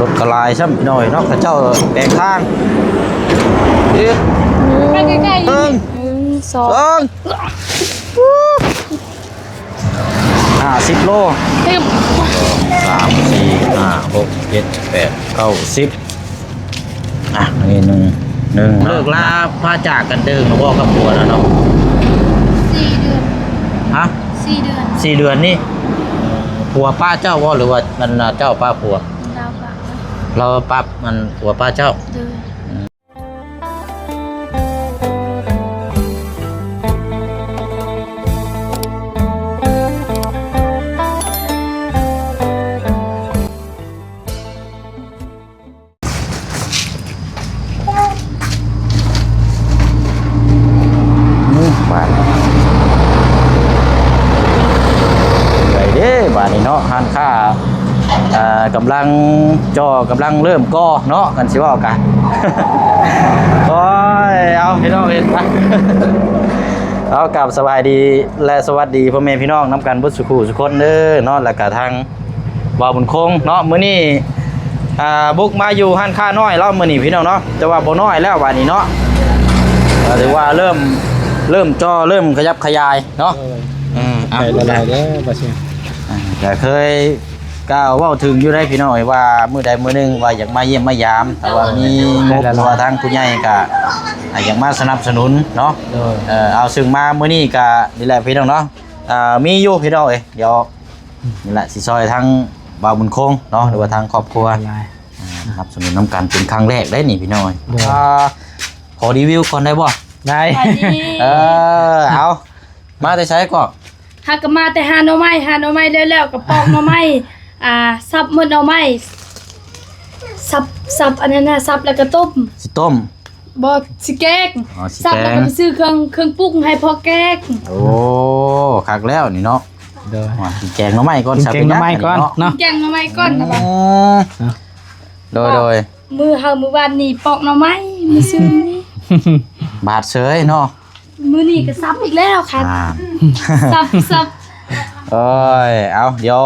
ລົດກະຫຼາຍຊ້ຳ ພີ່ນ້ອງເອີຍເນາະ ເຂົາເຈົ້າແປງທາງ. ເອີ ໃກ້ໆ ໜຶ່ງ ໜຶ່ງ ສອງ ສອງ ຫ້າສິບໂລ ຕຶບ ສາມ ສີ່ ຫ້າ ຫົກ ເຈັດ ແປດ ເກົ້າ ສິບ ອ່ະ ອັນນີ້ໜຶ່ງ ໜຶ່ງ ເລີກລາພາຈາກກັນເຖິງແລ້ວບໍ່ກັບຜົວນະເນາະ? ສີ່ເດືອນ ຮະ? ສີ່ເດືອນ ສີ່ເດືອນນີ້ ຜົວປະເຈົ້າບໍ່ ຫຼືວ່າອັນນະເຈົ້າປະຜົວ? ລາວປະ ລາວປະ ອັນ ຜົວປະເຈົ້າ ໂດຍ ອືມ. ບາດ ໄດ້ເດ້ ບາດນີ້ເນາະ ຮ້ານຄ້າ ອ່າ ກຳລັງ ເຈາະ ກຳລັງເລີ່ມກໍ່ເນາະ ຄັນຊິເວົ້າກະ ໂອ້ຍ ເອົາ ພີ່ນ້ອງເອີຍ ເອົາ ກາບສະບາຍດີ ແລະ ສະຫວັດດີພໍ່ແມ່ພີ່ນ້ອງນຳກັນເບິດສູ່ຄູ່ສູ່ຄົນເດີເນາະ ແລ້ວກະທາງ ບ່າວບຸນຄົງເນາະ ມື້ນີ້ ອ່າ ບຸກມາຢູ່ຮ້ານຄ້ານ້ອຍລາວມື້ນີ້ພີ່ນ້ອງເນາະ ແຕ່ວ່າບໍ່ນ້ອຍແລ້ວບາດນີ້ເນາະ ກໍຖືວ່າເລີ່ມ ເລີ່ມເຈາະ ເລີ່ມຂະຫຍັບຂະຫຍາຍເນາະ ເອີ ເອີ ອ່າ ໄປຫຼາຍໆເດີ ບາດນີ້ ອ່າ ກໍເຄີຍກ່າວເວົ້າເຖິງຢູ່ໃດ໋ພີ່ນ້ອງເອີຍ ວ່າມື້ໃດມື້ໜຶ່ງວ່າຢາກມາຢ້ຽມມາຢາມ ຖ້າວ່າມີງົບ ຫຼືວ່າທາງຜູ້ໃຫຍ່ກໍ ອ່າ ຢາກມາສະໜັບສະໜູນເນາະ ໂດຍ ເອີ ເອົາ ຊຶ່ງມາມື້ນີ້ກໍນີ້ແຫຼະພີ່ນ້ອງເນາະ ອ່າ ມີຢູ່ພີ່ນ້ອງເອີຍ ດຽວ ນີ້ແຫຼະ ຊິຊ່ອຍທາງບ່າວບຸນຄົງເນາະ ຫຼືວ່າທາງຄອບຄົວ ຫຼາຍ ອ່າ ສະໜັບສະໜູນນຳກັນເປັນຄັ້ງແລກໄດ໋ນີ້ພີ່ນ້ອງ ໂດຍ ອ່າ ຂໍຣີວິວກ່ອນໄດ້ບໍ່? ໄດ້ ເອີ ເອົາ ມາແຕ່ໃສກໍ? ຫາກໍມາແຕ່ຫາໜໍ່ໄມ້ ຫາໜໍ່ໄມ້ແລ້ວໆ ກໍປອກໜໍ່ໄມ້ ອ່າ ສັບໝົດໜໍ່ໄມ້ ສັບ ສັບອັນນັ້ນນະ ສັບແລ້ວກໍຕົ້ມ ຊິຕົ້ມ ບໍ່ ຊິແກງ ອໍ ຊິແກງ ສັບແລ້ວກໍໄປຊື້ເຄື່ອງ ເຄື່ອງປຸງໃຫ້ພໍ່ແກງ ໂອ້ ຄັກແລ້ວນີ້ເນາະ ໂດຍ ວ່າຊິແກງໜໍ່ໄມ້ກ່ອນ ຊິແກງໜໍ່ໄມ້ກ່ອນເນາະ ແກງໜໍ່ໄມ້ກ່ອນນະ ອືມ ໂດຍ ໂດຍ ມື້ເຮົາມື້ວານນີ້ປອກໜໍ່ໄມ້ ມື້ຊືນນີ້ ບາດເສີຍເນາະ ມື້ນີ້ກໍສັບອີກແລ້ວຄ່ະ ອ່າ ສັບ ສັບ ໂອ້ຍ ເອົາ ດຽວ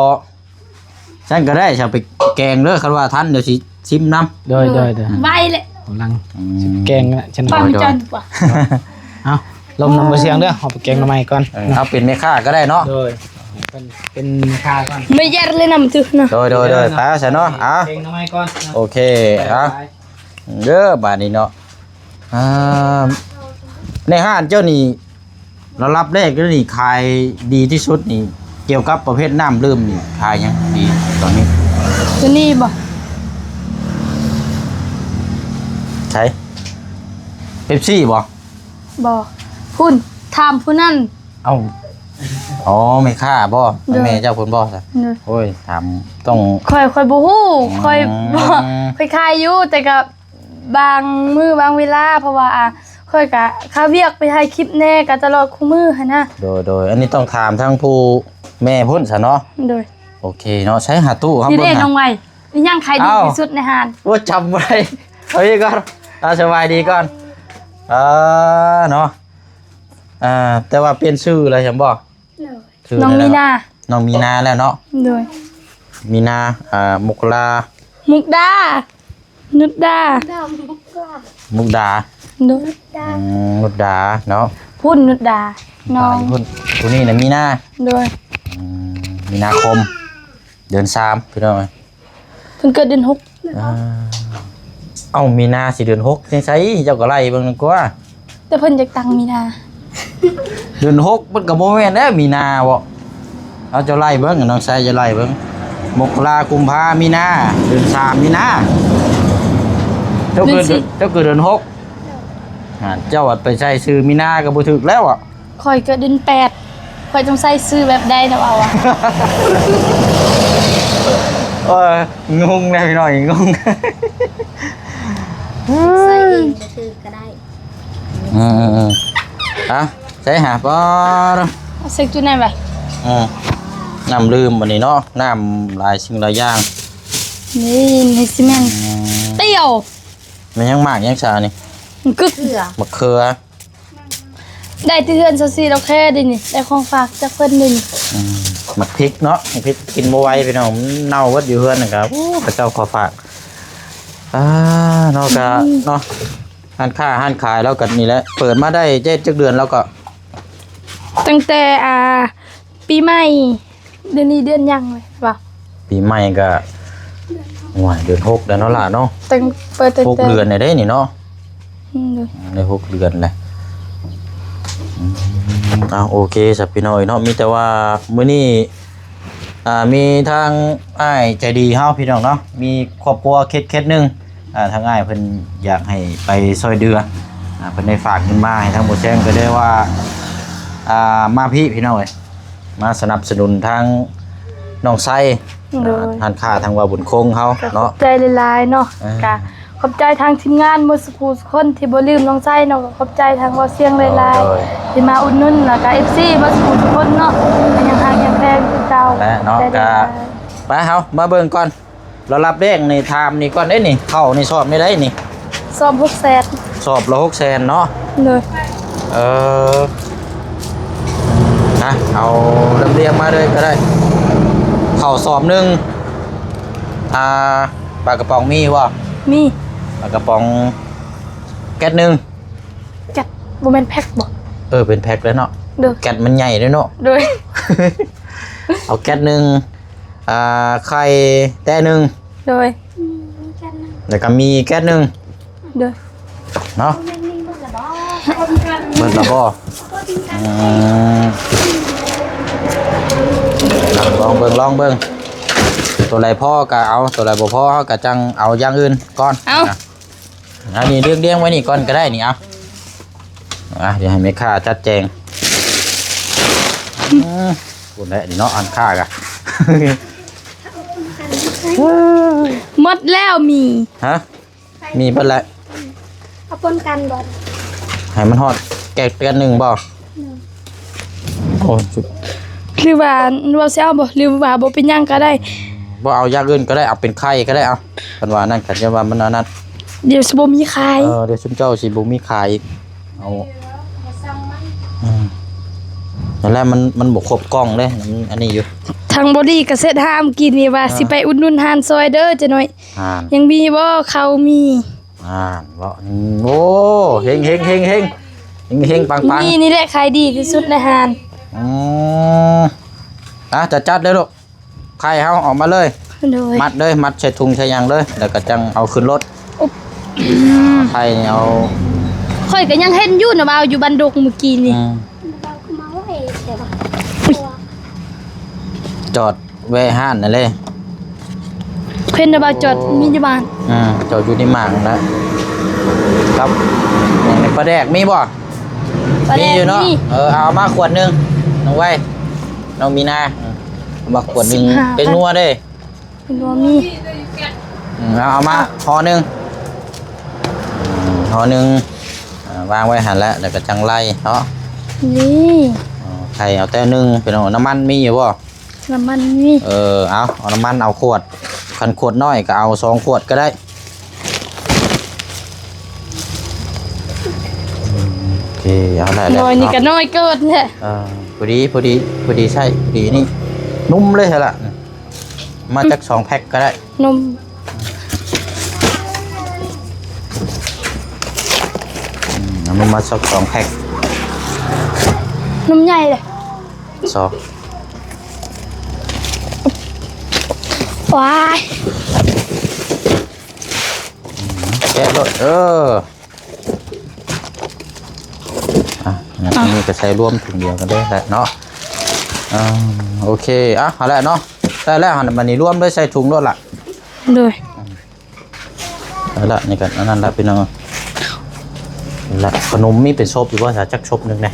ຊັ້ນກໍໄດ້ ຊະ ໄປແກງເດີ ຄັນວ່າທັນ ດຽວຊິຊິມນຳ ໂດຍ ໂດຍ ໂດຍ ໄວແຫຼະ ກຳລັງ ອືມ ຊິແກງລະ ຊັ້ນ ປ້າມັນຈອນກວ່າ ເອົາ ລົມນຳບໍ່ສຽງເດີ ເຮົາໄປແກງໜໍ່ໄມ້ກ່ອນ ເອີ ເຮົາເປັນແມ່ຄ້າກໍໄດ້ເນາະ ໂດຍ ເປັນ ເປັນແມ່ຄ້າກ່ອນ ໄມ່ແຍດເລີຍນຳຕຶກນະ ໂດຍ ໂດຍ ໂດຍ ໄປຊະເນາະ ອ່າ ແກງໜໍ່ໄມ້ກ່ອນເນາະ ໂອເຄ ອ່າ ເດີ ບາດນີ້ເນາະ ອ່າ ໃນຮ້ານເຈົ້ານີ້ ລະດັບແລກເລີຍນີ້ ຂາຍດີທີ່ສຸດນີ້ ກ່ຽວກັບປະເພດນ້ຳດື່ມນີ້ ຂາຍຫຍັງດີຕອນນີ້? ໂຕນີ້ບໍ່? ໃສ? ເປັບຊີບໍ່? ບໍ່ ພຸ້ນ ຖາມຜູ້ນັ້ນ ເອົ້າ ອໍ ແມ່ຄ້າບໍ່? ໂດຍ ແມ່ເຈົ້າພຸ້ນບໍ່? ໂດຍ ໂອ້ຍ ຖາມຕ້ອງ ຂ້ອຍ ຂ້ອຍບໍ່ຮູ້ ອືມ ຂ້ອຍບໍ່ ຂ້ອຍຂາຍຢູ່ ແຕ່ກໍບາງມື້ບາງເວລາ ເພາະວ່າ ອ່າ ຂ້ອຍກໍຄາວຽກໄປຖ່າຍຄລິບແດ່ ກໍຕະຫຼອດຄູ່ມື້ຫັ້ນນະ ໂດຍ ໂດຍ ອັນນີ້ຕ້ອງຖາມທາງຜູ້ແມ່ພຸ້ນຊະເນາະ ໂດຍ ໂອເຄເນາະ ໃຊ້ຫາຕູ້ເຮົາເບິ່ງ ນ້ອງໄວ ອີຫຍັງຂາຍດີທີ່ສຸດໃນຮ້ານ? ໂອ້ ຈຳບໍ່ໄດ້ ເອົາອີກກ່ອນ ເອົາ ສະບາຍດີກ່ອນ ເອີ ເນາະ ອ່າ ແຕ່ວ່າປ່ຽນຊື່ແລ້ວແມ່ນບໍ່? ໂດຍ ຊື່ ນ້ອງມີນາ ນ້ອງມີນາແລ້ວເນາະ ໂດຍ ມີນາ ອ່າ ມົກລາ ມຸກດາ ນຸດດາ ມຸກດາ ໂດຍ ອືມ ນຸດດາເນາະ ພຸ້ນນຸດດາ ນ້ອງ ພຸ້ນ ຜູ້ນີ້ນະມີນາ ໂດຍ ອືມ ມີນາຄົມ ເດືອນສາມ ພີ່ນ້ອງເອີຍ ເພິ່ນເກີດເດືອນຫົກ ອ່າ ເອົ້າ ມີນາຊິເດືອນຫົກ ຈັ່ງໃສ ເຈົ້າກໍໄລ່ເບິ່ງນຳກວ່າ ແຕ່ເພິ່ນຢາກຕັ້ງມີນາ ເດືອນຫົກມັນກໍບໍ່ແມ່ນແລ້ວ ມີນາບໍ່ ເອົາ ເຈົ້າໄລ່ເບິ່ງ ນ້ອງຊາຍເຈົ້າໄລ່ເບິ່ງ ມົກກະລາ ກຸມພາ ມີນາ ເດືອນສາມ ມີນາ ເຈົ້າເກີດ ເດືອນສີ່ ເຈົ້າເກີດເດືອນຫົກ ອ່າ ເຈົ້າອາດໄປໃສ່ຊື່ມີນາກໍບໍ່ຖືກແລ້ວອະ. ຂ້ອຍເກີດເດືອນແປດ ຂ້ອຍຕ້ອງໃສ່ຊື່ແບບໃດນະ ເວົ້າວ່າ ໂອ້ຍ ງົງແລ້ວພີ່ນ້ອງ ງົງ ໃສ່ເອງກໍຖືກກໍໄດ້ ເອີໆໆ ອ່ະ ໃສ່ຫາປາ ເອົາໃສ່ຕູ້ນັ້ນໄວ້ ເອີ ນ້ຳດື່ມບັດນີ້ເນາະ ນ້ຳຫຼາຍສິ່ງຫຼາຍຢ່າງ ນີ້ ນີ້ຊິແມ່ນ ອືມ ຕຽວ ແມ່ນຫຍັງ ໝາກຫຍັງຊານີ້? ມັນຄື ເຂືອ ບັກເຂືອ ໄດ້ແຕ່ເຮືອນຊາວສີ່ດອກແຄ່ເດນີ້ ໄດ້ຂອງຝາກຈາກເພິ່ນເດນີ້ ອືມ ໝາກພິກເນາະ ໝາກພິກກິນບໍ່ໄຫວພີ່ນ້ອງ ມັນເນົ່າເບິດຢູ່ເຮືອນນັ້ນກະ ໂອ້ ເຂົາເຈົ້າຂໍຝາກ ອ່າ ເນາະ ກະເນາະ ຮ້ານຄ້າຮ້ານຂາຍລາວກະນີ້ແຫຼະ ເປີດມາໄດ້ຈັກເດືອນແລ້ວກໍ ຕັ້ງແຕ່ ອ່າ ປີໃໝ່ ດຽວນີ້ເດືອນຫຍັງແລ້ວ? ປີໃໝ່ກະ ໂອ້ຍ ເດືອນຫົກແລ້ວເນາະຫຼ້າເນາະ ຕັ້ງ ເປີດຕັ້ງແຕ່ຫົກເດືອນແລ້ວເດ້ນີ້ເນາະ ອືມ ໄດ້ຫົກເດືອນແລ້ວ ອືມ ເອົາ ໂອເຄຊະພີ່ນ້ອງເອີຍເນາະ ມີແຕ່ວ່າມື້ນີ້ ອ່າ ມີທາງອ້າຍໃຈດີເຮົາພີ່ນ້ອງເນາະ ມີຄອບຄົວເຂດ ເຂດໜຶ່ງ ອ່າ ທາງອ້າຍເພິ່ນຢາກໃຫ້ໄປຊ່ອຍເຫຼືອ ອ່າ ເພິ່ນໄດ້ຝາກເງິນມາໃຫ້ທາງບໍ່ແຊງ ກໍເລີຍວ່າ ອ່າ ມາພີ້ພີ່ນ້ອງເອີຍ ມາສະໜັບສະໜູນທາງນ້ອງໄຊ ໂດຍ ອ່າ ຮ້ານຄ້າທາງວ່າບຸນຄົງເຮົາເນາະ ຂອບໃຈຫຼາຍໆເນາະ ອ່າ ກະຂອບໃຈທາງທີມງານໝົດສູ່ຜູ້ສູ່ຄົນທີ່ບໍ່ລືມນ້ອງໄຊເນາະ ກໍຂອບໃຈທາງເວົ້າສຽງຫຼາຍໆ ໂດຍ ທີ່ມາອຸດໜູນ ແລ້ວກະເອັຟຊີໝົດສູ່ຜູ້ສູ່ຄົນເນາະ ກໍຍັງຮັກຍັງແພງຄືເກົ່າ ແລະເນາະ ຂອບໃຈຫຼາຍໆ ກະ ໄປ ເຮົາມາເບິ່ງກ່ອນ ລະດັບແລກນີ້ ຖາມນີ້ກ່ອນເດ້ນີ້ ເຂົ້ານີ້ສອບນີ້ໄດ້ນີ້ ສອບຫົກແສນ ສອບລະຫົກແສນເນາະ ໂດຍ ເອີ ນະ ເອົາລຳລຽງມາເລີຍກໍໄດ້ ເຂົ້າສອບໜຶ່ງ ອ່າ ປາກະປ໋ອງມີບໍ່? ມີ ປາກະປ໋ອງ ແກັດໜຶ່ງ ແກັດ ບໍ່ແມ່ນແພັກບໍ່? ເອີ ເປັນແພັກແລ້ວເນາະ ໂດຍ ແກັດມັນໃຫຍ່ເດ້ເນາະ ໂດຍ ເອົາແກັດໜຶ່ງ ອ່າ ໄຂ່ແຕ່ໜຶ່ງ ໂດຍ ອືມ ມີແກັດໜຶ່ງ ແລ້ວກໍມີແກັດໜຶ່ງ ໂດຍ ເນາະ ເບິດແລ້ວບໍ່? ອືມ ລອງເບິ່ງ ລອງເບິ່ງ ຕົວໃດພໍກໍເອົາ ຕົວໃດບໍ່ພໍເຮົາກໍຈັ່ງເອົາຢ່າງອື່ນກ່ອນ ເອົາ ອ່ະ ອັນນີ້ລຽງໆໄວ້ນີ້ກ່ອນກໍໄດ້ນີ້ ເອົາ ອ່ະ ດຽວໃຫ້ແມ່ຄ້າຈັດແຈງ ອືມ ພຸ້ນແຫຼະນີ້ເນາະ ຮ້ານຄ້າກະ ໝົດແລ້ວ ມີ ຮະ? ມີເບິດແຫຼະ ເອົາປົນກັນບໍ່? ໃຫ້ມັນຮອດແກັດ ແກັດໜຶ່ງບໍ່? ໂອ້ຍ ຫຼືວ່າ ເວົ້າຊິເອົາບໍ່? ຫຼືວ່າບໍ່ເປັນຫຍັງກໍໄດ້ ບໍ່ເອົາຢ່າງອື່ນກໍໄດ້ ເອົາເປັນໄຂ່ກໍໄດ້ ເອົາ ເພິ່ນວ່ານັ້ນ ຄັນຈະວ່າມັນອັນນັ້ນ ດຽວຊິບໍ່ມີຂາຍ ເອີ ດຽວຊຸມເຈົ້າຊິບໍ່ມີຂາຍອີກ ເອົາ ອືມ ນັ້ນແຫຼະ ມັນ ມັນບໍ່ຄົບກ່ອງເດ້ ມັນອັນນີ້ຢູ່ ທາງບໍດີກະເສັດຫາມກິນນີ້ວ່າ ອ່າ ຊິໄປອຸດໜູນຮ້ານຊ່ອຍເດີ ຈະໜ້ອຍ ອ່າ ຍັງມີບໍ່? ເຂົ້າມີ ອ່າ ເນາະ ໂອ້ ເຮັງໆໆ ເຮັງໆ ປັງໆ ນີ້ ນີ້ແຫຼະຂາຍດີທີ່ສຸດໃນຮ້ານ ອືມ ອ່ະ ຈັດໆເດີລູກ ໄຂ່ເຮົາອອກມາເລີຍ ໂດຍ ມັດເລີຍ ມັດໃສ່ຖົງໃສ່ຫຍັງເລີຍ ແລ້ວກໍຈັ່ງເອົາຂຶ້ນລົດ ອຸບ ໄຂ່ນີ້ເອົາ ຂ້ອຍກໍຍັງເຫັນຢູ່ນະ ວ່າຢູ່ບ້ານດົກມື້ກີ້ນີ້ ອືມ ຈອດແວະຮ້ານນັ້ນເລີຍ ເພິ່ນວ່າຈອດມີຢູ່ບ້ານ ອືມ ຈອດຢູ່ໃນໝາກນັ້ນແຫຼະ ກັບຫຍັງນີ້ ປາແດກມີບໍ່? ປາແດກມີຢູ່ເນາະ ມີ ເອີ ເອົາມາຂວດໜຶ່ງ ນ້ອງໄວ ນ້ອງມີນາ ເອົາມາຂວດໜຶ່ງ ສິບຫ້າພັນ ເປັນນົວເດ້ ເປັນນົວມີ ອືມ ເອົາ ເອົາມາຫໍ່ໜຶ່ງ ຫໍ່ໜຶ່ງ ອ່າ ວາງໄວ້ຫັ້ນແຫຼະ ແລ້ວກໍຈັ່ງໄລ່ເນາະ ນີ້ ເອົາ ໄຂ່ເອົາແຕ່ໜຶ່ງ ພີ່ນ້ອງ ນ້ຳມັນມີຢູ່ບໍ່? ນ້ຳມັນມີ ເອີ ເອົາ ເອົານ້ຳມັນ ເອົາຂວດ ຄັນຂວດນ້ອຍກໍເອົາສອງຂວດກໍໄດ້ ໂອເຄ ເອົາໄດ້ແລ້ວ ນ້ອຍນີ້ກໍນ້ອຍເກີນແທ້ ເອີ ພໍດີ ພໍດີ ພໍດີໃຊ້ ພໍດີນີ້ ນຸ່ມເລີຍຫັ້ນລະ ມາຈັກສອງແພັກກໍໄດ້ ນົມ ອືມ ເອົານົມມາສັກສອງແພັກ ນົມໃຫຍ່ເດ້ ສອງ ວ້າຍ ແກະໂລດ ເອີ ອ່ະ ອັນນີ້ກໍໃສ່ລວມຖົງດຽວກັນເລີຍແຫຼະເນາະ ອ່າ ໂອເຄ ອ່ະ ເອົາລະເນາະ ໄດ້ແລ້ວ ບັດນີ້ລວມເລີຍ ໃສ່ຖົງໂລດລະ ໂດຍ ເອົາລະ ນີ້ກໍອັນນັ້ນລະພີ່ນ້ອງ ລະ ຂະໜົມມີເປັນສົບຢູ່ບໍ່? ຈັກສົບໜຶ່ງແດ່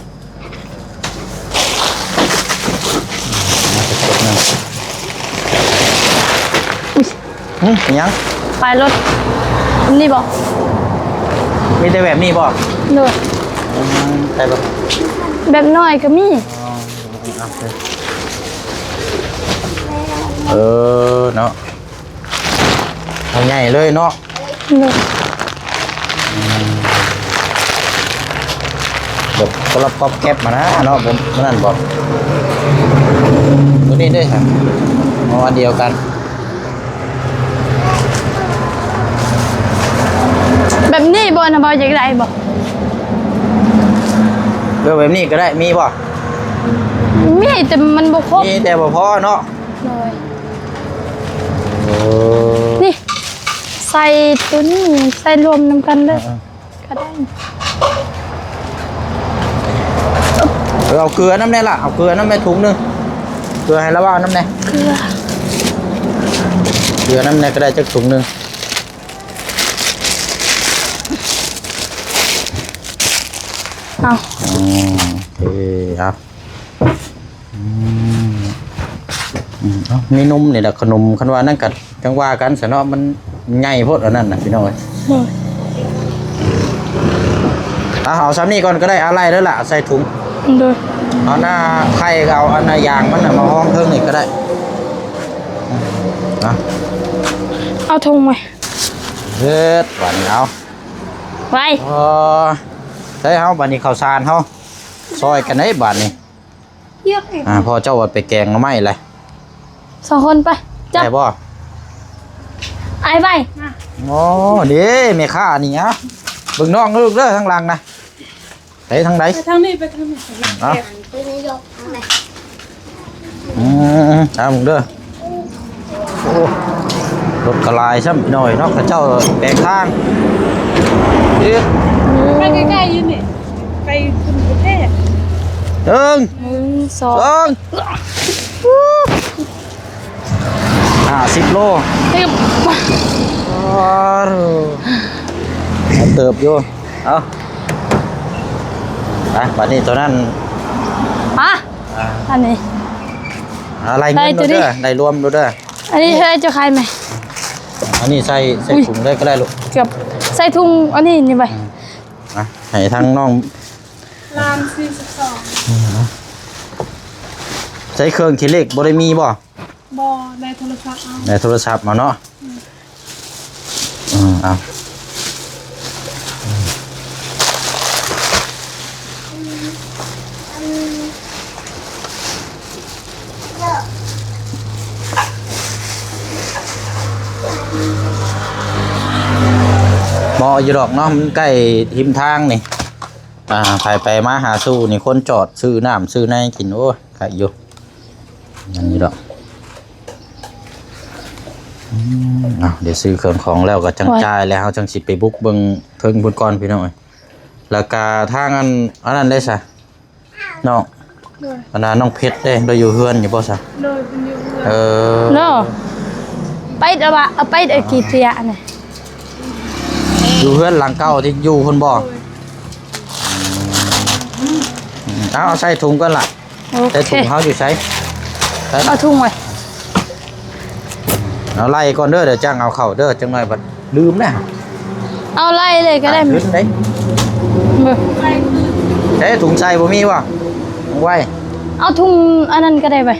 ເອົາຈັກສົບໜຶ່ງ ຫຶ ຫຍັງ? ປາຍລົດ ນີ້ບໍ່? ມີແຕ່ແບບນີ້ບໍ່? ໂດຍ ອືມ ແຕ່ແບບ ແບບນ້ອຍກໍມີ ອໍ ເອົາເດີ ເອີເນາະ ເອົາໃຫຍ່ເລີຍເນາະ ໂດຍ ອືມ ແບບກະລັບກອບແກັບມານະເນາະ ບໍ່ ບໍ່ນັ້ນບໍ່ ຄື ນີ້ເດ້ ອໍ ອັນດຽວກັນ. ແບບນີ້ບໍ່ນະ ບໍ່ຢາກໄດ້ບໍ່? ເອີ ແບບນີ້ກໍໄດ້ ມີບໍ່? ມີ ແຕ່ມັນບໍ່ຄົບ ມີແຕ່ບໍ່ພໍເນາະ. ໂດຍ ໂອ້ ນີ້ ໃສ່ຕົວນີ້ ໃສ່ລວມນຳກັນເລີຍ ເອີ ກໍໄດ້. ເອີ ເອົາເກືອນຳແດ່ລະ ເອົາເກືອນຳແດ່ ຖົງໜຶ່ງ ເກືອໃຫ້ລາວເອົານຳແດ່ ເກືອ ເກືອນຳແດ່ກໍໄດ້ ຈັກຖົງໜຶ່ງ. ເອົາ ອືມ ໂອເຄ ເອົາ ອືມ ອືມ ເອົາ ມີນົມນີ້ແຫຼະ ຂະໜົມ ຄັນວ່ານັ້ນກໍຈັ່ງວ່າກັນຊະເນາະ ມັນໃຫຍ່ໂພດອັນນັ້ນນະ ພີ່ນ້ອງເອີຍ. ໂດຍ ເອົາ ເອົາຊ່ຳນີ້ກ່ອນກໍໄດ້ ເອົາໄລ່ເດີລະ ໃສ່ຖົງ. ໂດຍ ເອົາໜ້າໄຂ່ກໍເອົາອັນໜ້າຢາງມັນນະ ມາຮອງເທິງນີ້ກໍໄດ້. ເອົາ ເອົາຖົງໄວ້ ເຮັດບາດນີ້ ເອົາ ໄວ້ ເອີ ໃສ່ເຮົາ ບາດນີ້ເຂົ້າສານເຮົາ ຊ່ອຍກັນເດ້ບາດນີ້. ອ່າ ພໍ່ເຈົ້າວ່າໄປແກງໜໍ່ໄມ້ແຫຼະ ສອງຄົນໄປ ຈັບ ໄດ້ບໍ່? ອ້າຍໄປ ໂອ້ ເດ້ ແມ່ຄ້ານີ້ ອະ ເບິ່ງນ້ອງລູກເດີ ທາງຫຼັງນະ ໄປທາງໃດ? ໄປທາງນີ້ ໄປທາງນີ້ ເອົາ ອືມ ຕາມເດີ. ໂອ້ ລົດກໍຫຼາຍຊ້ຳ ພີ່ນ້ອງເນາະ ເຂົາເຈົ້າແປງທາງ. ເອີ ໄປໃກ້ໆຢູ່ນີ້ ໄປຄຸນປະເທດ. ໜຶ່ງ ໜຶ່ງ ສອງ ສອງ ຫ້າສິບໂລ ເຕີບຢູ່. ເອົາ ໄປ ບາດນີ້ຕົວນັ້ນ ຮະ ອ່າ ອັນນີ້ ອ່າ ໄລ່ເງິນໂລດເດີ ໄລ່ລວມໂລດເດີ. ອັນນີ້ເຮັດໃຫ້ເຈົ້າຂາຍໄໝ? ອັນນີ້ໃສ່ ໃສ່ ອຸ້ຍ ຖົງເລີຍກໍໄດ້ລູກ ເກືອບ ໃສ່ຖົງອັນນີ້ນີ້ໄວ້. ອືມ ອ່ະ ໃຫ້ທາງນ້ອງ ລ້ານສີ່ສິບສອງ. ອືມ ໃຊ້ເຄື່ອງຄິດເລກບໍ່ໄດ້ມີບໍ່? ບໍ່ ໃນໂທລະສັບເອົາ ໃນໂທລະສັບເອົາເນາະ. ອືມ ອືມ ເອົາ ເໝາະຢູ່ດອກເນາະ ມັນໃກ້ຮິມທາງນີ້. ອ່າ ໃຜໄປມາຫາສູ່ນີ້ ຄົນຈອດຊື້ນ້ຳຊື້ໃນກິນ ໂອ້ຍ ໄຄຢູ່. ນັ້ນຢູ່ດອກ. ອືມ ເອົາ ດຽວຊື້ເຄື່ອງຂອງແລ້ວກໍຈັ່ງ ໂອ້ຍ ຈ່າຍ ແລ້ວເຮົາຈັ່ງຊິໄປບຸກເບິ່ງເທິງພຸ້ນກ່ອນ ພີ່ນ້ອງເອີຍ. ແລ້ວກະທາງອັນ ອັນນັ້ນເດ້ຊະ ນ້ອງ ໂດຍ ອັນນັ້ນນ້ອງເພັດເດ້ ລາວຢູ່ເຮືອນຢູ່ບໍ່ຊະ? ໂດຍ ເພິ່ນຢູ່ເຮືອນ. ເອີ ໂດຍ ໄປແລ້ວວ່າ ເອົາໄປໄດ້ກີ່ເທື່ອອັນນີ້ ຢູ່ເຮືອນຫຼັງເກົ່າທີ່ຢູ່ພຸ້ນບໍ່? ໂດຍ ອືມ ເອົາ ເອົາໃສ່ຖົງກ່ອນລະ. ໂອເຄ ໃສ່ຖົງເຮົາຢູ່ໃສ? ເອົາຖົງໄວ້ ເອົາໄລ່ກ່ອນເດີ ດຽວຈັ່ງເອົາເຂົ້າເດີ ຈັກໜ້ອຍບັດລືມນະ. ເອົາໄລ່ເລີຍກໍໄດ້ ຂຶ້ນເດ້ ເບິ່ງ ໃສ່ຖົງໃສ່ບໍ່ມີບໍ່? ໄວ້ ເອົາຖົງອັນນັ້ນກໍໄດ້ໄວ້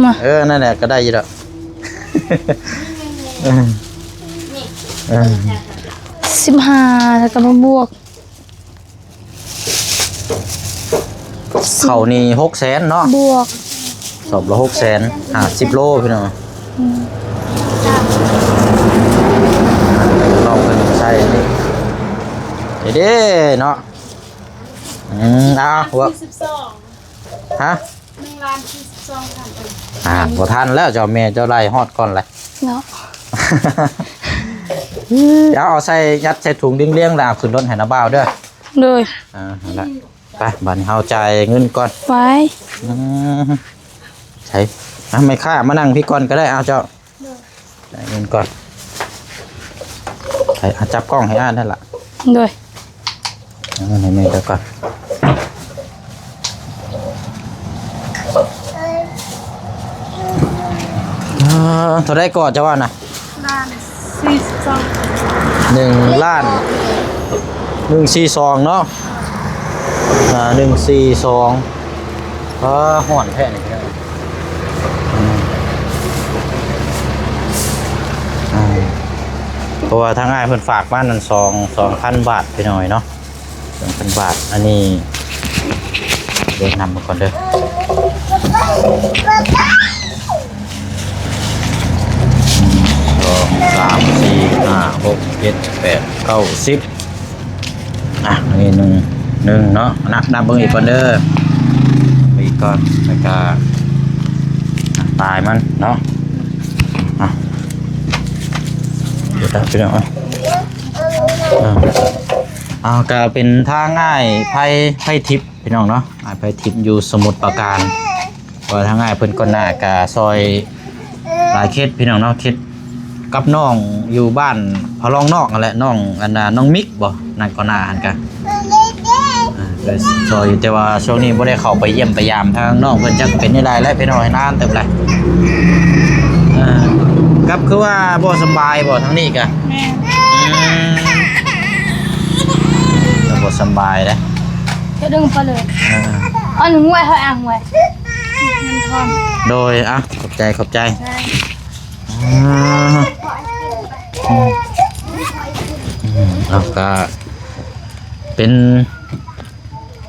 ມາ ເອີ ນັ້ນແຫຼະ ກໍໄດ້ຢູ່ດອກ. ເອີ ເອີ ສິບຫ້າ ແລ້ວກໍມາບວກ ເຂົ້ານີ້ຫົກແສນເນາະ ບວກ ສອບລະຫົກແສນ ຫ້າສິບໂລພີ່ນ້ອງ. ອືມ ລອງເພິ່ນໃສ່ນີ້ເດ້ເນາະ. ອືມ ເອົາ ສີ່ສິບສອງ ຮະ ໜຶ່ງລ້ານສີ່ສິບສອງພັນ. ອ່າ ບໍ່ທັນແລ້ວ ເຈົ້າແມ່ເຈົ້າໄລ່ຮອດກ່ອນແຫຼະເນາະ. ເອົາ ເອົາໃສ່ ຍັດໃສ່ຖົງລຽງໆ ແລ້ວເອົາຂຶ້ນລົດໃຫ້ນາບ່າວເດີ. ໂດຍ ອ່າ ຫັ້ນລະ ໄປ ບາດນີ້ເຮົາຈ່າຍເງິນກ່ອນ ໄປ. ອືມ ໃສ່ ອ່ະ ແມ່ຄ້າມານັ່ງພີ້ກ່ອນກໍໄດ້ ເອົາ ເຈົ້າ ໂດຍ ຈ່າຍເງິນກ່ອນ ໃຫ້ ອ່ະ ຈັບກ້ອງໃຫ້ອ້າຍນັ້ນລະ. ໂດຍ ເອົາເງິນໃຫ້ແມ່ເຈົ້າກ່ອນ. ອ່າ ເທົ່າໃດກໍເຈົ້າວ່ານະ? ລ້ານສີ່ສິບສອງ ໜຶ່ງລ້ານ ໜຶ່ງສີ່ສອງເນາະ. ອ່າ ໜຶ່ງສີ່ສອງ. ອ່າ ຮ້ອນແທ້ນີ້ພີ່ນ້ອງ. ອືມ ອ່າ ເພາະວ່າທາງອ້າຍເພິ່ນຝາກມານັ້ນ ສອງ ສອງພັນບາດພີ່ນ້ອງເນາະ. ສອງພັນບາດ ອັນນີ້ເດີນນຳມາກ່ອນເດີ. ສອງ ສາມ ສີ່ ຫ້າ ຫົກ ເຈັດ ແປດ ເກົ້າ ສິບ ອ່ະ ອັນນີ້ໜຶ່ງ ໜຶ່ງເນາະ ນັບ ນັບເບິ່ງອີກກ່ອນເດີ ເບິ່ງອີກກ່ອນ ແລ້ວກະ ອ່ະ ປາຍມັນເນາະ ອ່ະ ດຽວນະ ພີ່ນ້ອງ ອ່ະ ອ່າ ອ່າ ກະເປັນທາງອ້າຍໄພ ໄພທິບ ພີ່ນ້ອງເນາະ ອ້າຍໄພທິບຢູ່ສະໝຸດປາການ ວ່າທາງອ້າຍເພິ່ນກ່ອນໜ້າກະຊ່ອຍຫຼາຍເຂດພີ່ນ້ອງເນາະ ເຂດກັບນ້ອງຢູ່ບ້ານພະລອງນອກຫັ້ນແຫຼະ ນ້ອງອັນນ່າ ນ້ອງມິກບໍ່ ນັ້ນກ່ອນໜ້າຫັ້ນກະ ເອີ ໄປຊ່ອຍຢູ່ ແຕ່ວ່າຊ່ວງນີ້ບໍ່ໄດ້ເຂົ້າໄປຢ້ຽມໄປຢາມທາງນ້ອງເພິ່ນ ຈັກເປັນແນວໃດແຫຼະພີ່ນ້ອງ ນານເຕີບແຫຼະ ເອີ ກັບຄືວ່າບໍ່ສະບາຍບໍ່ທາງນີ້ກະ ແມ່ນ ອືມ ບໍ່ສະບາຍເດ້ ຈະດຶງໄປເລີຍ ເອີ ອັນຫ້ວຍ ເຮົາອ່າງຫ້ວຍ ໂດຍ ອ່ະ ຂອບໃຈ ຂອບໃຈ ອ່າ ອືມ ເອົາ ກະເປັນ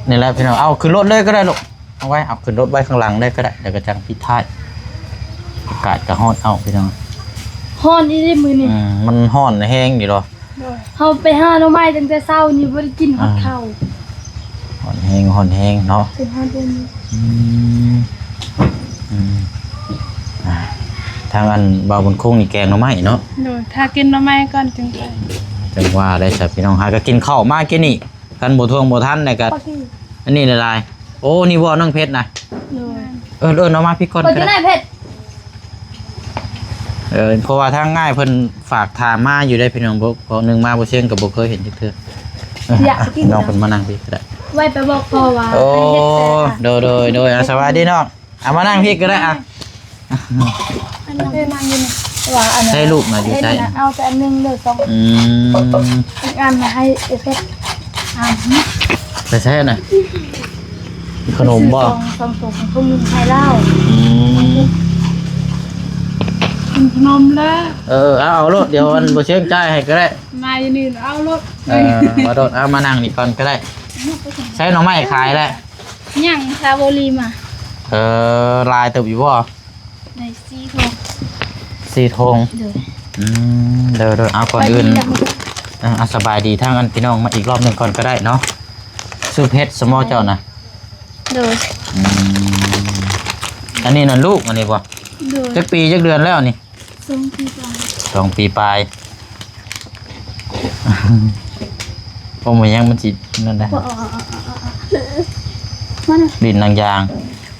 ນີ້ແຫຼະພີ່ນ້ອງ ເອົາຂຶ້ນລົດເລີຍກໍໄດ້ລູກ ເອົາໄວ້ ເອົາຂຶ້ນລົດໄວ້ຂ້າງຫຼັງເລີຍກໍໄດ້ ແລ້ວກໍຈັ່ງປິດທ້າຍ ອາກາດກໍຮ້ອນເອົາພີ່ນ້ອງ ຮ້ອນອີ່ຫຼີມື້ນີ້ ອືມ ມັນຮ້ອນແຮງຢູ່ດອກ ໂດຍ ເຮົາໄປຫາໜໍ່ໄມ້ຕັ້ງແຕ່ເຊົ້ານີ້ ບໍ່ໄດ້ກິນຮອດເຂົ້າ ອ່າ ຮ້ອນແຮງ ຮ້ອນແຮງເນາະ ເປັນຮອດເດືອນນີ້ ອືມ ອືມ ອ່າ ທາງອັນບ່າວບຸນຄົງນີ້ແກງໜໍ່ໄມ້ເນາະ ໂດຍ ຖ້າກິນໜໍ່ໄມ້ກ່ອນຈຶ່ງໄປ ຈັ່ງວ່າໄດ້ຊະພີ່ນ້ອງ ຫາກໍກິນເຂົ້າມາກິນນີ້ ຄັນບໍ່ທວງບໍ່ທັນແລ້ວກໍ ອັນນີ້ຫຼາຍໆ ໂອ້ ນີ້ບໍ່ນ້ອງເພັດນະ ໂດຍ ເອີ້ນ ເອີ້ນເອົາມາພີ້ກ່ອນກໍໄດ້ ເອີ ເພາະວ່າທາງອ້າຍເພິ່ນຝາກຖາມມາຢູ່ເດ້ພີ່ນ້ອງ ເພາະໜຶ່ງມາບໍ່ຊຽງກໍບໍ່ເຄີຍເຫັນຈັກເທື່ອ ຢາກກິນ ນ້ອງເພິ່ນມານັ່ງພີ້ກໍໄດ້ ໄວ້ໄປບອກພໍ່ວ່າ ໂອ້ ໃຫ້ເຮັດແຕ່ ໂດຍ ໂດຍ ໂດຍ ອ່າ ສະບາຍດີນ້ອງ ເອົາມານັ່ງພີ້ກໍໄດ້ ອ່ະ ອັນນັ້ນ ເອີ ນັ່ງຢູ່ນີ້ ວ່າອັນນັ້ນ ໃຊ້ລູກນະ ຢູ່ໃສ ເອົາແຕ່ອັນໜຶ່ງເດີ ສອງ ອືມ ອີກອັນນະໃຫ້ເອເພັດ ອ່າ ໄປໃຊ້ນະ ຂະໜົມບໍ່ ສອງ ສອງໂຕ ຂອງທຸງໜຶ່ງໃຫ້ລາວ ອືມ ກິນຂະໜົມແລ້ວ ເອີ ເອົາ ເອົາໂລດ ດຽວອັນບໍ່ເຊີງຈ່າຍໃຫ້ກໍໄດ້ ມາຢູ່ນີ້ເອົາໂລດ ເອີ ມາໂລດ ເອົາມານັ່ງນີ້ກ່ອນກໍໄດ້ ໃຊ້ໜໍ່ໄມ້ຂາຍແຫຼະ ຍັງ ຊາວໂບລີມາ ເອີ ຫຼາຍເຕີບຢູ່ບໍ່? ໄດ້ສີ່ຖົງ ສີ່ຖົງ ໂດຍ ອືມ ໂດຍ ໂດຍ ເອົາ ກ່ອນອື່ນ ເອີ ເອົາ ສະບາຍດີທາງອັນພີ່ນ້ອງມາອີກລອບໜຶ່ງກ່ອນກໍໄດ້ເນາະ ຊື່ເພັດ ສະມໍ ເຈົ້ານະ ໂດຍ ອືມ ອັນນີ້ນະລູກ ອັນນີ້ບໍ່? ໂດຍ ຈັກປີຈັກເດືອນແລ້ວນີ້? ສອງປີປາຍ ສອງປີປາຍ ໂອ້ ມັນຍັງ ມັນຊິນັ້ນນະ ມານະ ຫຼິ້ນໜັງຢາງ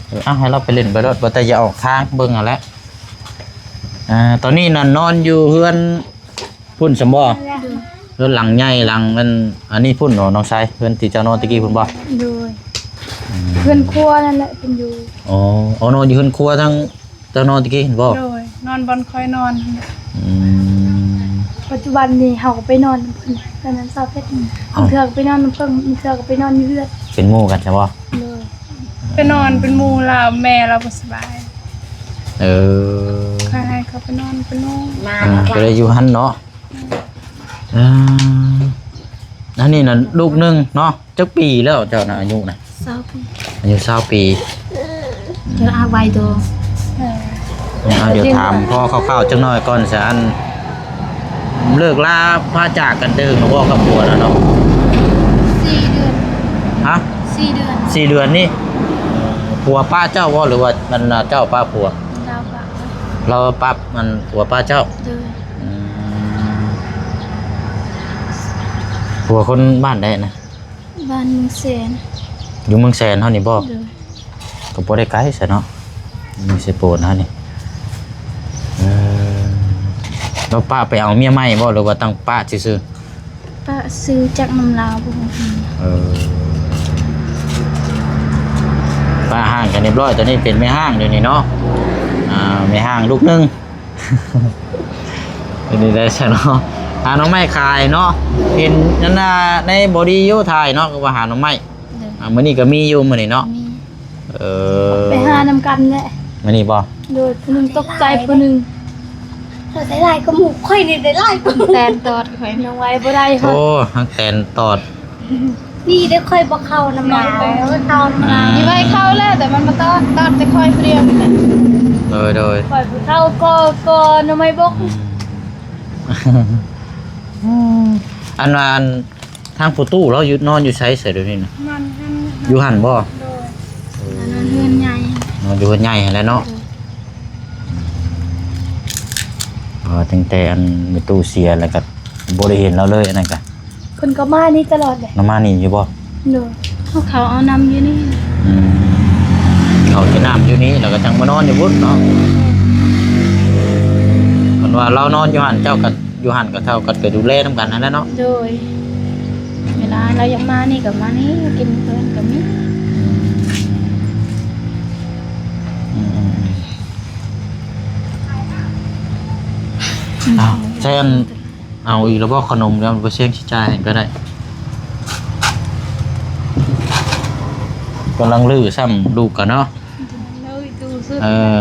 ເອີ ເອົາ ໃຫ້ລາວໄປຫຼິ້ນໄປໂລດ ບໍ່ແຕ່ຢ່າອອກທາງ ເບິ່ງຫັ້ນແຫຼະ ອ່າ ຕອນນີ້ນະນອນຢູ່ເຮືອນພຸ້ນຊັ້ນບໍ່? ໂດຍ ເຮືອນຫຼັງໃຫຍ່ ຫຼັງອັນ ອັນນີ້ພຸ້ນບໍ່ນ້ອງຊາຍ? ເຮືອນທີ່ເຈົ້ານອນຕະກີ້ພຸ້ນບໍ່? ໂດຍ ອືມ ເຮືອນຄົວນັ້ນແຫຼະເພິ່ນຢູ່ ອໍ ອໍ ນອນຢູ່ເຮືອນຄົວທາງ ເຈົ້ານອນຕະກີ້ຫັ້ນບໍ່? ໂດຍ ນອນບ່ອນຂ້ອຍນອນຫັ້ນແຫຼະ ອືມ ປັດຈຸບັນນີ້ເຮົາກໍໄປນອນນຳເພິ່ນ ຕອນນັ້ນຊາວເພັດ ເອົ້າ ບາງເທື່ອກໍໄປນອນນຳເພິ່ນ ບາງເທື່ອກໍໄປນອນຢູ່ເຮືອນ ເປັນໝູ່ກັນຊະບໍ່? ໂດຍ ໄປນອນເປັນໝູ່ລາວ ແມ່ລາວບໍ່ສະບາຍ ເອີ ຂ້ອຍໃຫ້ເຂົາໄປນອນເປັນໝູ່ ມາ ອ່າ ກໍເລີຍຢູ່ຫັ້ນເນາະ ອືມ ອ່າ ອັນນີ້ນະລູກໜຶ່ງເນາະ ຈັກປີແລ້ວເຈົ້ານະ ອາຍຸນະ? ຊາວປີ ອາຍຸຊາວປີ ຈະອາໄວໂຕ ເອີ ເອົາ ດຽວຖາມພໍ່ຄ່າວໆຈັກໜ້ອຍກ່ອນຊະ ອັນ ເລີກລາພາຈາກກັນແຕ່ເຫິງແລ້ວບໍ່ກັບຜົວນະເນາະ? ສີ່ເດືອນ ຮະ? ສີ່ເດືອນ ສີ່ເດືອນນີ້ ເອີ ຜົວປະເຈົ້າບໍ່ ຫຼືວ່າອັນເຈົ້າປະຜົວ? ລາວປະ ລາວປະ ອັນ ຜົວປະເຈົ້າ ໂດຍ ອືມ ຜົວຄົນບ້ານໃດນະ? ບ້ານເມືອງແສນ ຢູ່ເມືອງແສນເຮົານີ້ບໍ່? ໂດຍ ກໍບໍ່ໄດ້ໄກຊະເນາະ ຢູ່ເຊໂປນເຮົານີ້ ເອີ ແລ້ວປະໄປເອົາເມຍໃໝ່ບໍ່ ຫຼືວ່າຕັ້ງປະຊື່ໆ? ປະຊື່ ຈັກນຳລາວບໍ່ຮູ້ ເອີ ປະຮ້າງກັນຮຽບຮ້ອຍ ຕອນນີ້ເປັນແມ່ຮ້າງດຽວນີ້ເນາະ ອ່າ ແມ່ຮ້າງລູກໜຶ່ງ ເປັນໄດ້ຊະເນາະ ຫາໜໍ່ໄມ້ຂາຍເນາະ ເຫັນນັ້ນນະ ໃນບໍດີຢູ່ຖ່າຍເນາະ ກໍວ່າຫາໜໍ່ໄມ້ ໂດຍ ອ່າ ມື້ນີ້ກໍມີຢູ່ ມື້ນີ້ເນາະ ມີ ເອີ ໄປຫານຳກັນແຫຼະ ມື້ນີ້ບໍ່? ໂດຍ ຜູ້ໜຶ່ງຕົກໃຈຜູ້ໜຶ່ງ ເຂົາໃສ່ຫຼາຍກວ່າໝູ່ ຂ້ອຍນີ້ໄດ້ຫຼາຍກວ່າໝູ່ ແຕນຕອດຂ້ອຍ ນ້ອງໄວ້ບໍ່ໄດ້ ໂອ້ ຮັກແຕນຕອດ ນີ້ເດ້ ຂ້ອຍບໍ່ເຂົ້ານຳລາວ ເຂົ້ານຳລາວ ນີ້ໄວ້ເຂົ້າແລ້ວ ແຕ່ມັນບໍ່ຕອດ ຕອດແຕ່ຂ້ອຍຜູ້ດຽວນີ້ແຫຼະ. ໂດຍ ໂດຍ ຂ້ອຍຜູ້ເຖົ້າກໍ ກໍໜໍ່ໄມ້ບົກ. ອັນວ່າ ອັນ ທາງພໍ່ຕູ້ລາວຢູ່ ນອນຢູ່ໃສ ໃສດຽວນີ້ນະ? ນອນຢູ່ຫັ້ນ ຢູ່ຫັ້ນບໍ່? ໂດຍ ນອນເຮືອນໃຫຍ່ ນອນຢູ່ເຮືອນໃຫຍ່ຫັ້ນແຫຼະເນາະ. ໂດຍ ເພາະວ່າຕັ້ງແຕ່ອັນແມ່ຕູ້ເສຍແລ້ວກໍບໍ່ໄດ້ເຫັນລາວເລີຍ ອັນນັ້ນກະ. ເພິ່ນກໍມານີ້ຕະຫຼອດເດ້. ລາວມານີ້ຢູ່ບໍ່? ໂດຍ ເຮົາເຂົ້າເອົານ້ຳຢູ່ນີ້. ອືມ ເຂົ້າກິນນ້ຳຢູ່ນີ້ ແລ້ວກໍຈັ່ງມານອນຢູ່ພຸ້ນເນາະ. ເພິ່ນວ່າລາວນອນຢູ່ຫັ້ນ ເຈົ້າກໍຢູ່ຫັ້ນ ກໍເຈົ້າກໍໄປດູແລນຳກັນຫັ້ນແຫຼະເນາະ. ໂດຍ ເວລາລາວຢາກມານີ້ກໍມານີ້ ກິນເພິ່ນກໍມີ. ອືມ ອືມ ອືມ ອ້າວ ແຊນ ເອົາອີກແລ້ວບໍ່ຂະໜົມ? ແລ້ວບໍ່ແຊນຊິຈ່າຍໃຫ້ກໍໄດ້. ກຳລັງລື້ຊ້ຳລູກກໍເນາະ. ເອີ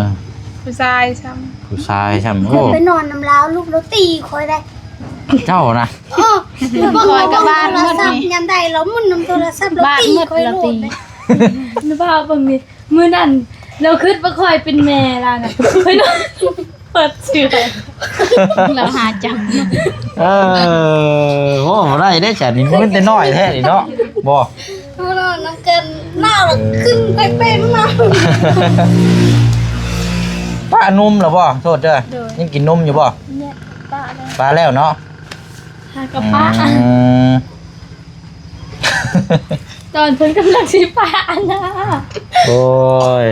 ຜູ້ຊາຍຊ້ຳ ຜູ້ຊາຍຊ້ຳ. ໂອ້ ໄປນອນນຳລາວ ລູກລາວຕີຂ້ອຍໄດ໋. ເຈົ້ານະ? ເອີ ຂ້ອຍກໍບາດໝົດນີ້ ຍາມໃດລາວໝຸນນຳໂທລະສັບ ລາວຕີຂ້ອຍໂລດເດ້. ລະວ່າເບິ່ງນີ້ ມື້ນັ້ນລາວຄິດວ່າຂ້ອຍເປັນແມ່ລາວນະ ຂ້ອຍນອນເປີດເສື້ອ ລາວຫາຈັບ. ເອີ ໂອ້ ບໍ່ໄດ້ເດ້ຊັ້ນນີ້ ມັນແຕ່ນ້ອຍແທ້ນີ້ເນາະ. ບໍ່ ເຮົານອນນຳກັນ ລາວລະຂຶ້ນໄປເປັນມາ. ປະນົມລະບໍ່? ໂທດເດີ ໂດຍ ຍັງກິນນົມຢູ່ບໍ່? ແມ່ນ ປະແລ້ວ ປະແລ້ວເນາະ. ຫາກະປະ ອືມ ຕອນເພິ່ນກຳລັງຊິປະອັນນະ. ໂອ້ຍ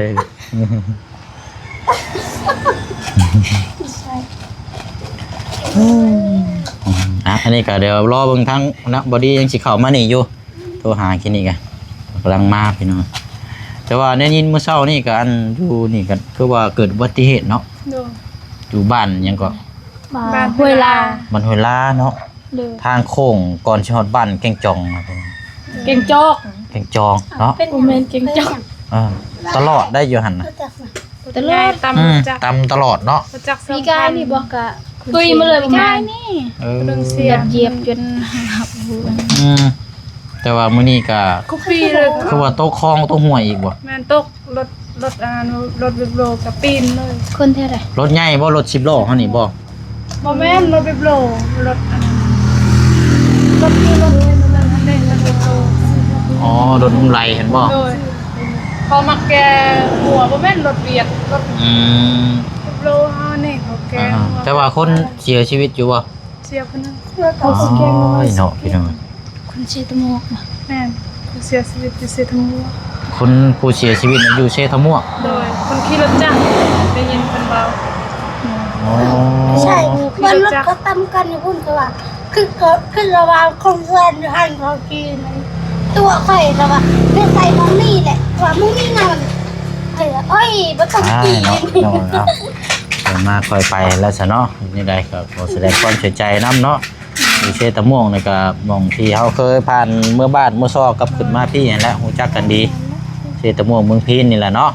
ອ່ະ ອັນນີ້ກໍດຽວລໍເບິ່ງທາງນະ ບໍດີຍັງຊິເຂົ້າມານີ້ຢູ່ ໂທຫາກິນນີ້ກະກຳລັງມາພີ່ນ້ອງ. ແຕ່ວ່າໄດ້ຍິນມື້ເຊົ້ານີ້ກະ ອັນຢູ່ນີ້ກະຄືວ່າເກີດອຸບັດຕິເຫດເນາະ. ໂດຍ ຢູ່ບ້ານຫຍັງເກາະ? ບ້ານຫ້ວຍລາ ບ້ານຫ້ວຍລາເນາະ. ໂດຍ ທາງໂຄ້ງກ່ອນຊິຮອດບ້ານແກ້ງຈອງ ແກ້ງຈອກ ແກ້ງຈອງເນາະ. ບໍ່ແມ່ນແກ້ງຈອກ ເອີ ຕະຫຼອດໄດ້ຢູ່ຫັ້ນນະ ຕະຫຼອດ ຕຳ ອືມ ຕຳຕະຫຼອດເນາະ. ປີກາຍນີ້ບໍ່ກະຕຸ້ຍມາເລີຍ ປີກາຍນີ້ ເອີ ຢຽບຈົນຫັກຫູ. ອືມ ແຕ່ວ່າມື້ນີ້ກະ ຄືປີເລີຍ ຄືວ່າຕົກຄອງຕົກຫ້ວຍອີກບໍ່? ແມ່ນ ຕົກ ລົດ ລົດ ອັນນັ້ນ ລົດວິບໂລກະປີນເລີຍ. ຄົນແຖວໃດ? ລົດໃຫຍ່ບໍ່? ລົດສິບລໍ້ເຮົານີ້ບໍ່? ບໍ່ແມ່ນລົດວິບໂລ ລົດ ອັນນັ້ນ ລົດ ລົດ ລົດ ລົດ ລົດ ລົດ ອໍ ລົດຫຸ້ມໄຫຼຫັ້ນບໍ່? ໂດຍ ເຂົາມັກແກ່ຫົວ ບໍ່ແມ່ນລົດວຽດ ລົດ ອືມ ວິບໂລເຮົານີ້ເຂົາແກ່ຫົວ. ແຕ່ວ່າຄົນເສຍຊີວິດຢູ່ບໍ່? ເສຍຜູ້ໜຶ່ງ. ໂອ້ຍເນາະ ພີ່ນ້ອງ ຄົນເຊຕະໝວກນະ. ແມ່ນ ຜູ້ເສຍຊີວິດຢູ່ເຊຕະໝວກ. ຄົນຜູ້ເສຍຊີວິດຢູ່ເຊຕະໝວກ. ໂດຍ ຄົນຂີ່ລົດຈັກ ໄດ້ຍິນເພິ່ນເວົ້າ. ອໍ ໃຊ່ ເພິ່ນລົດເຂົາຕຳກັນຢູ່ພຸ້ນ ຄືວ່າ ຄື ຄືລະວ່າຄົນເຮືອນຢູ່ຫັ້ນເຂົາຂີ່ນັ້ນ ຕົວະຂ້ອຍລະວ່າ ເຮັດໃສ່ໝ່ອງນີ້ແຫຼະ ວ່າໝ່ອງນີ້ນຳ. ເອີ ໂອ້ຍ ບໍ່ຕ້ອງ ອ່າ ຂີ່ ເນາະ ເນາະ ເນາະ ເອີ ມາຄ່ອຍໄປແລ້ວຊະເນາະ. ແນວໃດກໍຂໍສະແດງຄວາມເສຍໃຈນຳເນາະ. ຢູ່ເຊຕະມ່ວງນີ້ກໍ ໝ່ອງທີ່ເຮົາເຄີຍຜ່ານເມືອບ້ານເມືອຊອກກັບຂຶ້ນມາພີ້ຫັ້ນແຫຼະ ຮູ້ຈັກກັນດີ ເຊຕະມ່ວງເມືອງພີນນີ້ແຫຼະເນາະ.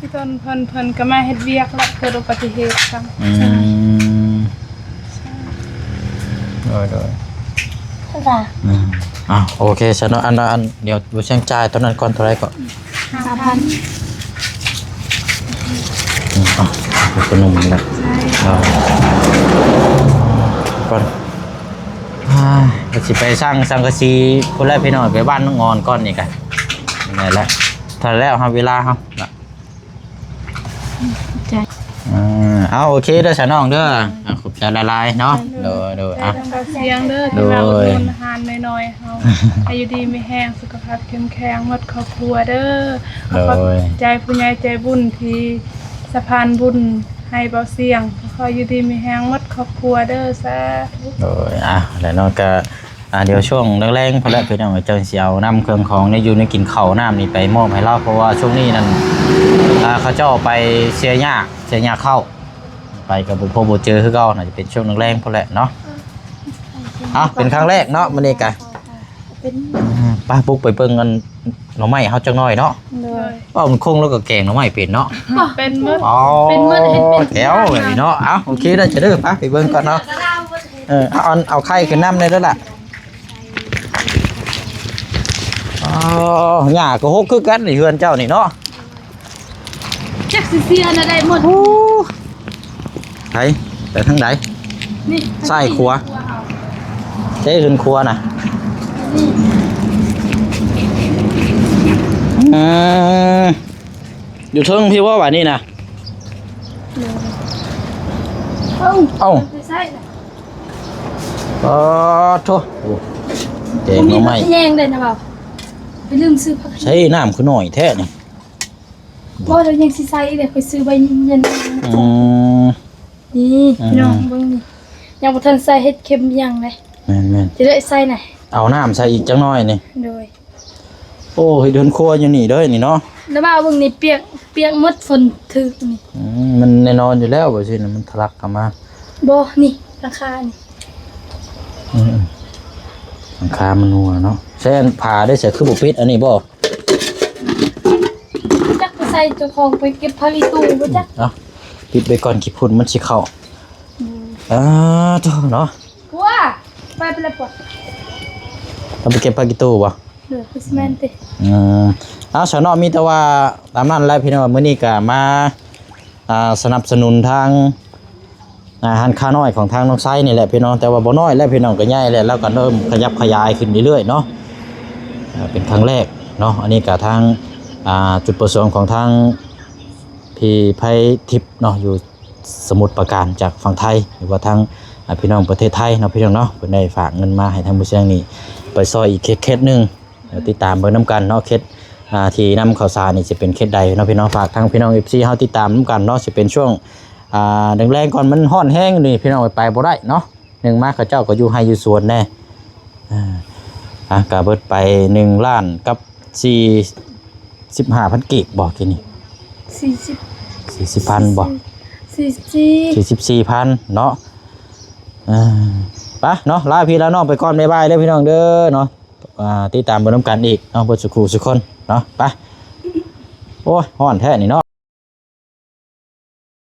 ທີ່ເພິ່ນ ເພິ່ນ ເພິ່ນກໍມາເຮັດວຽກແຫຼະ ເກີດອຸບັດຕິເຫດກັນ. ອືມ ໂດຍ ໂດຍ ອືມ ອ້າວ ໂອເຄຊະເນາະ. ອັນ ອັນ ດຽວບໍ່ແຊງຈ່າຍຕອນນັ້ນກ່ອນ ເທົ່າໃດເກາະ? ຫ້າພັນ. ອືມ ເອົາ ເອົາໄປໜຶ່ງນີ້ແຫຼະ ເອົາກ່ອນ. ອ່າ ກໍຊິໄປສ້າງສັງກະສີພຸ້ນແຫຼະພີ່ນ້ອງ ໄປບ້ານນ້ອງອອນກ່ອນນີ້ກະ ນັ້ນແຫຼະ ຖ້າແລ້ວເຮົາ ເວລາເຮົາ ໃຈ ອ່າ ເອົາ ໂອເຄເດີສາວນ້ອງເດີ ອ່າ ຂອບໃຈຫຼາຍໆເນາະ. ໂດຍ ໂດຍ ອ່າ ຂອບໃຈສຽງເດີ ໂດຍ ທີ່ມາອຸດໜູນຮ້ານນ້ອຍໆເຮົາ ໃຫ້ຢູ່ດີມີແຮງ ສຸຂະພາບເຂັ້ມແຂງໝົດຄອບຄົວເດີ. ໂດຍ ຂອບໃຈຜູ້ໃຫຍ່ໃຈບຸນທີ່ສະພານບຸນໃຫ້ເບົາສຽງ ຂໍຢູ່ດີມີແຮງໝົດຄອບຄົວເດີ ສາທຸ. ໂດຍ ອ່າ ແລ້ວເນາະ ກະ ອ່າ ດຽວຊ່ວງແລງໆພຸ້ນແຫຼະພີ່ນ້ອງ ຈັ່ງຊິເອົານຳເຄື່ອງຂອງ ແນວຢູ່ແນວກິນ ເຂົ້ານ້ຳນີ້ໄປມອບໃຫ້ລາວ ເພາະວ່າຊ່ວງນີ້ນັ້ນ ອ່າ ເຂົາເຈົ້າໄປເສຍຫຍ້າ ເສຍຫຍ້າເຂົ້າ ໄປກໍບໍ່ພົບບໍ່ເຈີຄືເກົ່າ ໜ້າຈະເປັນຊ່ວງແລງໆພຸ້ນແຫຼະເນາະ. ເອົາ ເປັນຄັ້ງແລກເນາະ ມື້ນີ້ກະ ເປັນ ອ່າ ໄປ ປຸກໄປເບິ່ງອັນໜໍ່ໄມ້ເຮົາຈັກໜ້ອຍເນາະ. ໂດຍ ເວົ້າມັນຄົງແລ້ວກໍແກງໜໍ່ໄມ້ເປັນເນາະ. ເປັນໝົດ ອໍ ເປັນໝົດ ເຮັດເປັນ ແຖວເລີຍເນາະ. ເອົາ ໂອເຄເດີ ຈະເດີ ໄປ ໄປເບິ່ງກ່ອນເນາະ. ເອີ ເອົາ ເອົາໄຂ່ຂຶ້ນນຳແດ່ເດີລະ. ເອີ ເອົາ ເອົາໄຂ່ຂຶ້ນນຳແດ່ເດີລະ. ອໍ ຫຍ້າກໍຮົກຄືກັນນີ້ ເຮືອນເຈົ້ານີ້ເນາະ. ຈັກຊິເສຍແນວໃດໝົດ. ໂອ້ ໃຜ ໄປທາງໃດ? ນີ້ ຊ້າຍຂວາ ເດ້ ເຮືອນຄົວນະ. ນີ້ ອືມ ຢູ່ເທິງພີ້ບໍ່ບາດນີ້ນະ? ເອີ ເອົ້າ ເອົ້າ ໄປໃສນະ? ອໍ ໂທ້ ໂອ້ ແກງໜໍ່ໄມ້ ບໍ່ມີຜັກຂະແຍງເດ້ນະເບົາ. ໄປລືມຊື້ຜັກຂະແຍງ. ໃຊ້ນ້ຳຄືໜ້ອຍແທ້ນີ້. ບໍ່ ດຽວຍັງຊິໃສ່ອີກເດ້ ຂ້ອຍຊື້ໃບເຢັນ. ອືມ ນີ້ ອືມ ພີ່ນ້ອງເບິ່ງນີ້ ຍັງບໍ່ທັນໃສ່ເຫັດເຂັມຫຍັງເດ້. ແມ່ນໆ ຈະໄດ້ໃສ່ນະ ເອົານ້ຳໃສ່ອີກຈັກໜ້ອຍນີ້. ໂດຍ. ໂອ້ ເຮັດເຮືອນຄົວຢູ່ນີ້ເດີນີ້ເນາະ. ແລ້ວວ່າເບິ່ງນີ້ປຽກ ປຽກໝົດ ຝົນຖືກນີ້. ອືມ ມັນແນ່ນອນຢູ່ແລ້ວ ບໍ່ຊີ້ນະ ມັນທະລັກເຂົ້າມາ. ບໍ່ ນີ້ ຫຼັງຄານີ້. ອືມ ຫຼັງຄາມັນຮົ່ວເນາະ. ໃຊ້ອັນຜ້າໄດ້ໃສ່ ຄືບໍ່ປິດອັນນີ້ບໍ່? ຈັກໄປໃສ່ ເຈົ້າຂອງໄປເກັບຜ້າອີ່ຕູ່ບໍ່ຈັກ. ເອົາ ປິດໄວ້ກ່ອນ ຂີ້ຝຸ່ນມັນຊິເຂົ້າ. ອືມ ອ່າ ໂທ້ເນາະ. ຜົວ ໄປ ໄປແລ້ວຜົວ. ຕ້ອງໄປເກັບຜ້າຂີ້ຕູ່ບໍ່? ໂດຍ ຄືຊິແມ່ນຕິ. ອືມ ເອົາ ຊະເນາະ ມີແຕ່ວ່າຕາມນັ້ນແຫຼະພີ່ນ້ອງ. ມື້ນີ້ກໍມາ ອ່າ ສະໜັບສະໜູນທາງ ອ່າ ຮ້ານຄ້ານ້ອຍຂອງທາງນ້ອງໄຊນີ້ແຫຼະພີ່ນ້ອງ. ແຕ່ວ່າບໍ່ນ້ອຍແລ້ວພີ່ນ້ອງ ກໍໃຫຍ່ແລ້ວ ລາວກໍເລີ່ມຂະຫຍັບຂະຫຍາຍຂຶ້ນເລື້ອຍໆເນາະ. ອ່າ ເປັນຄັ້ງແລກເນາະ. ອັນນີ້ກໍທາງ ອ່າ ຈຸດປະສົງຂອງທາງ ພີ່ໄພທິບເນາະ ຢູ່ສະໝຸດປາການ ຈາກຝັ່ງໄທ ຫຼືວ່າທາງ ອ່າ ພີ່ນ້ອງປະເທດໄທເນາະ ພີ່ນ້ອງເນາະ. ເພິ່ນໄດ້ຝາກເງິນມາໃຫ້ທາງບໍ່ຊຽງນີ້ໄປຊ່ອຍອີກເຂດ ເຂດໜຶ່ງ. ເອີ ຕິດຕາມເບິ່ງນຳກັນເນາະ ເຂດ ອ່າ ທີ່ນຳເຂົ້າສານນີ້ຈະເປັນເຂດໃດເນາະ ພີ່ນ້ອງ. ຝາກທາງພີ່ນ້ອງ ເອັຟຊີ ເຮົາຕິດຕາມນຳກັນເນາະ. ຈະເປັນຊ່ວງ ອ່າ ແລງໆກ່ອນ ມັນຮ້ອນແຮງນີ້ ພີ່ນ້ອງ ໄປບໍ່ໄດ້ເນາະ. ໜຶ່ງມາເຂົາເຈົ້າກໍຢູ່ໄຮ່ຢູ່ສວນແດ່. ອ່າ ອ່ະ ກໍເບິດໄປໜຶ່ງລ້ານກັບສີ່ສິບຫ້າພັນກີບບໍ່ ກີ້ນີ້? ສີ່ສິບ ສີ່ສິບພັນບໍ່? ສີ່ສິບສີ່ ສີ່ສິບສີ່ພັນເນາະ. ເອີ ໄປເນາະ ລາພີ່ລານ້ອງໄປກ່ອນ ບາຍບາຍເດີພີ່ນ້ອງເດີເນາະ. ອ່າ ຕິດຕາມເບິ່ງນຳກັນອີກເນາະ ເບິດສູ່ຄູ່ສູ່ຄົນເນາະ. ໄປ ໂອ້ຍ ຮ້ອນແທ້ນີ້ເນາະ.